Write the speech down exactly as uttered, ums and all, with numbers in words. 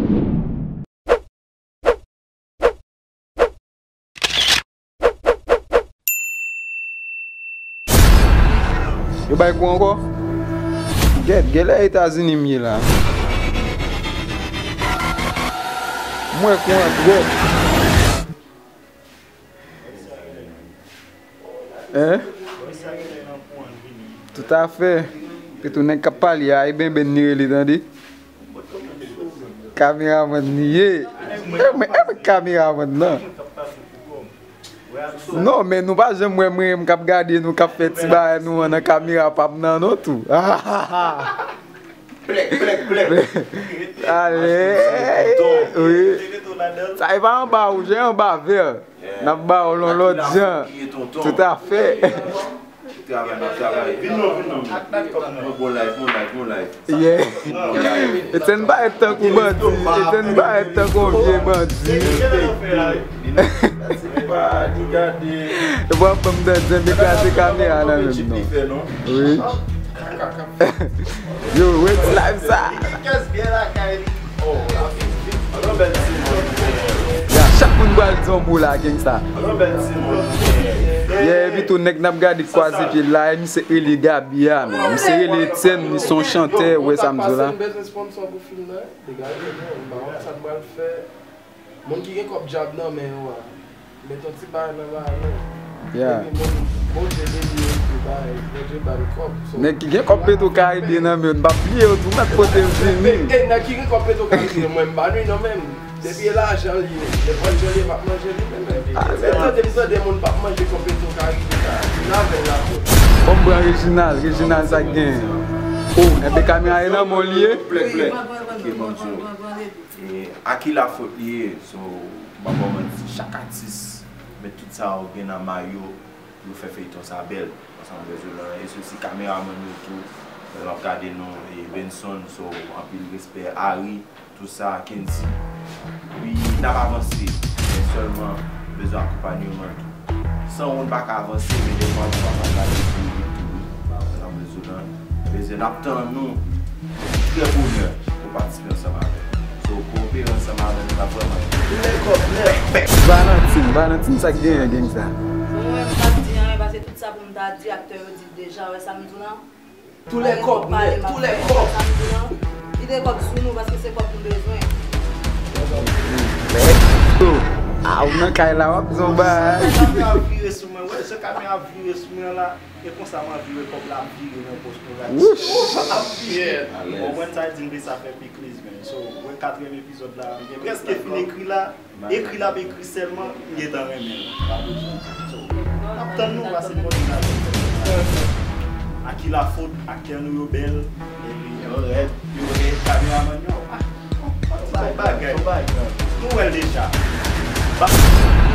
Yo bay kou ankò? Gèt, genlè Etazini m ye la. M wè kou an twòp. Hein? Toutafè. Pitou nèg k ap pale a, e Benben li rele, tande. Kameramann li ye. E mwen, e mwen kameramann nan. Non, men nou pa janm wè mwen menm k ap gade nou k ap fè ti bagay nou an nan kamera pa m nan non tou. Plèk, plèk, plèk. Ale, wi. Sa e pa anba wouj, e anba vè. N ap ba w l on lòt jan. Toutafè. Travay, n ap travay. Vin non, vin non. Bon, bon live, bon live, bon live. Yeah. Etienne pa ret tankou bandi. Etienne pa ret tankou yon vye bandi. E pa di gade. E pa ban m dan zen, men kraze kamera nan menm non. Wi. Yo, wè ti live sa. Ya, chak moun pral di yon mo la, gangsta. Yeah, epi tou nèg n ap gade kwaze pye la, e misye rele Gaby a, men. Misye rele Etienne, li se yon chantè, ou wè sa m di w la. Bon, m panse m bezwen sponsor pou fim nan, degaje non, m pa konn sa m pral fè. Moun ki gen kòb djab nan men yo a, met yon ti bagay nan bagay yo. Yeah. Epi moun, Bondye beni yo tou, bay, Bondye ba n kòb. So, nèg ki gen kòb Petro Caribe nan men yo, n p ap bliye yo tou, mèt pote l vini. E, e, nèg ki gen kòb Petro Caribe, mwen m pa nwi non menm. Depi e lajan l ye, nenpòt jan l ye, m ap manje li menm. Ah, men tande m tande moun p ap manje kòb Petro Caribe la, vin avè l la tou. Bon, m pran Reginald, Reginald sa k gen. Oh, enben kamera e nan men w li ye? Plèk, plèk. Ok, bon, bon. E, a ki lafòt li ye? So, m pa ba w manti, chak atis met tout sa yo gen nan may yo pou yo fè feyton sa bèl. Ansanm avèk Zolan, e se osi kameramann yo tou. Lè m ap gade nou, e Benson, so, anpil respè, Harry, tout sa, Kendy. Wi, n ap avanse, men sèlman bezwen akonpanyman tou. San ou, n pa ka avanse, men defwa nou pa ka gade pou nou tou. Ansanm avèk Zolan. Bezwen n ap tann nou trè bonè pou patisipe ansanm avè nou. So, koopere ansanm avè nou, n ap vrèman ede. Lè kòb nèt. Valentin, Valentin, sa k genyen, gangsta? Bon, mwen, m p ap di anyen, paske tout sa pou m ta di, aktè yo di deja, wè sa m di w lan? Tou lè kòb nèt, tou lè kòb. Sa m di w lan? Kite kòb sou nou, paske se kòb nou bezwen. Yo, a, ou nan kay la, w ap di yon bagay. Kamera vire sou mwen, wè, se kamera vire sou mwen la. E konsa m anvi wè kòb la ap vire nan pòch nou la. Wouch! Ap vire. Bon, mwen sa di m vle sa fè pikliz, men. So, mwen katriyèm epizòd la, m gen prèske fin ekri la. Ekri la, m ekri sèlman, m gentan renmen l. Pa bezwen di. So, n ap tann nou, pase l mòde la. A ki lafòt, aktè nou yo bèl, epi yo rèd, yo rèd, kameramann yo, ah, se yon bagay. Nou wè l deja. Ba-